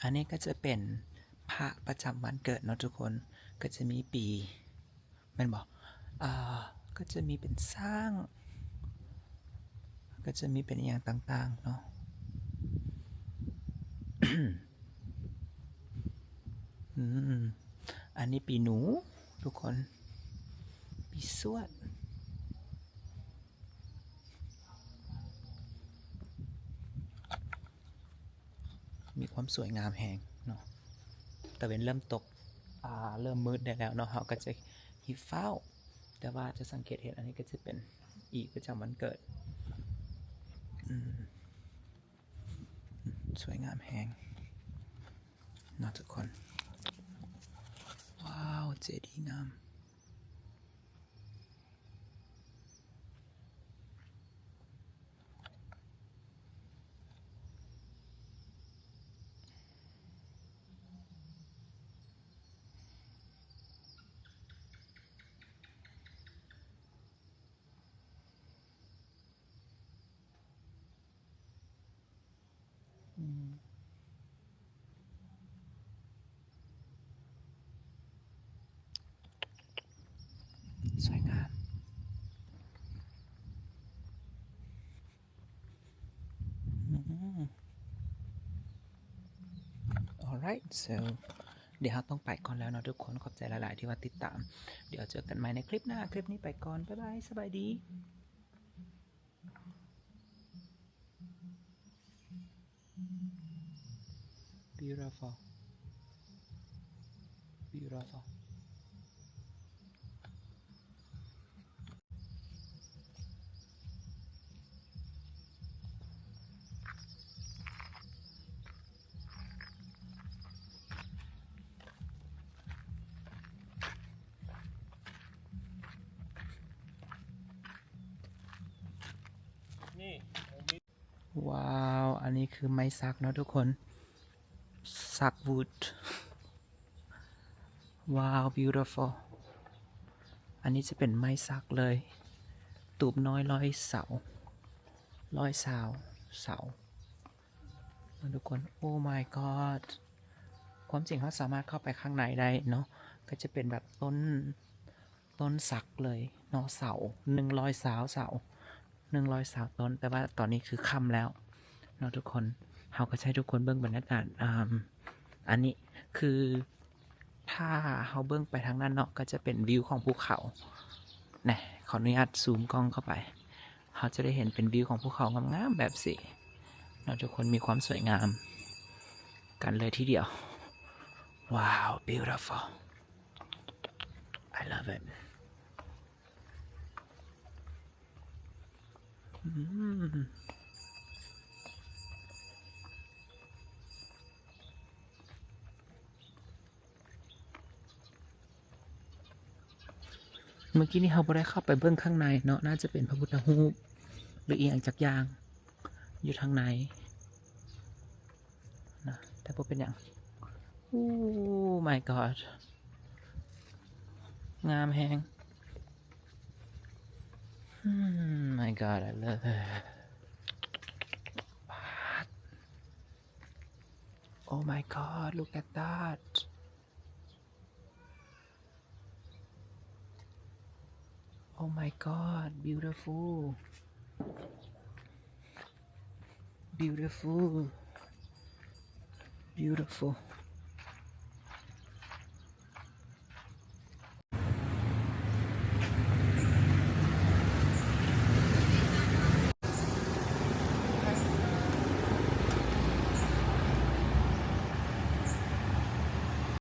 ອັນນີ້ກໍຈະເປັນພະປະຈຳວັນເກີດເນາະທຸກຄົນ ກໍຈະມີປີ ແມ່ນບໍ່? ເອີ ກໍຈະມີເປັນຊ້າງ ກໍຈະມີເປັນອີ່ຫຍັງຕ່າງໆເນາະ. ອືມ ອັນນີ້ປີໜູທຸກຄົນ ປີຊວດ ມີຄວາມສວຍງາມແຮງເນາະ. ຕາເວັນເລີ່ມຕົກ ອ່າ ເລີ່ມມືດໄດ້ແລ້ວເນາະ ເຮົາກໍຈະຮີບຟ້າວ ແຕ່ວ່າຈະສັງເກດເຫັນ ອັນນີ້ກໍຈະເປັນອີປະຈຳວັນເກີດ. ອືມ ສວຍງາມແຮງເນາະທຸກຄົນ. ວ້າວ ເຈດີງາມ. ອືມ ສວຍງາມ. ອືມ alright so ດຽວເຮົາຕ້ອງໄປກ່ອນແລ້ວເນາະທຸກຄົນ ຂອບໃຈຫຼາຍໆທີ່ວ່າຕິດຕາມ ດຽວເຈີກັນໃໝ່ໃນຄລິບໜ້າ. ຄລິບນີ້ໄປກ່ອນ ບາຍບາຍ ສະບາຍດີ. Beautiful. Beautiful. ນີ້ ວ້າວ ອັນນີ້ຄືໄມ້ສັກເນາະທຸກຄົນ ສັກ wood. ວ້າວ beautiful. ອັນນີ້ຈະເປັນໄມ້ສັກເລີຍ ຕູບນ້ອຍຮ້ອຍເສົາ ຮ້ອຍຊາວເສົາເນາະທຸກຄົນ. Oh my god ຄວາມຈິງເຮົາສາມາດເຂົ້າໄປຂ້າງໃນໄດ້ເນາະ ກໍຈະເປັນແບບຕົ້ນ ຕົ້ນສັກເລີຍເນາະ ເສົາ ໜຶ່ງຮ້ອຍຊາວເສົາ ໜຶ່ງຮ້ອຍຊາວຕົ້ນ. ແຕ່ວ່າຕອນນີ້ຄືຄ່ຳແລ້ວເນາະທຸກຄົນ ເຮົາກໍຈະໃຫ້ທຸກຄົນເບິ່ງບັນຍາກາດ ອ່າ ອັນນີ້ຄື ຖ້າເຮົາເບິ່ງໄປທາງນັ້ນເນາະ ກໍຈະເປັນວິວຂອງພູເຂົາ ນະ ຂໍອະນຸຍາດຊູມກ້ອງເຂົ້າໄປ ເຮົາຈະໄດ້ເຫັນເປັນວິວຂອງພູເຂົາງາມໆແບບຊີ້ເນາະທຸກຄົນ ມີຄວາມສວຍງາມກັນເລີຍທີດຽວ. Wow, beautiful. I love it. ອືມ ເມື່ອກີ້ນີ້ເຮົາບໍ່ໄດ້ເຂົ້າໄປເບິ່ງຂ້າງໃນເນາະ ໜ້າຈະເປັນພະພຸດທະຮູບ ຫຼື ອີ່ຫຍັງຈັກຢ່າງຢູ່ທາງໃນ ນະ ແຕ່ບໍ່ເປັນຫຍັງ. Oh my god ງາມແຮງ. Oh my god, I love it. Oh my god, look at that. Oh my god, beautiful. Beautiful. Beautiful.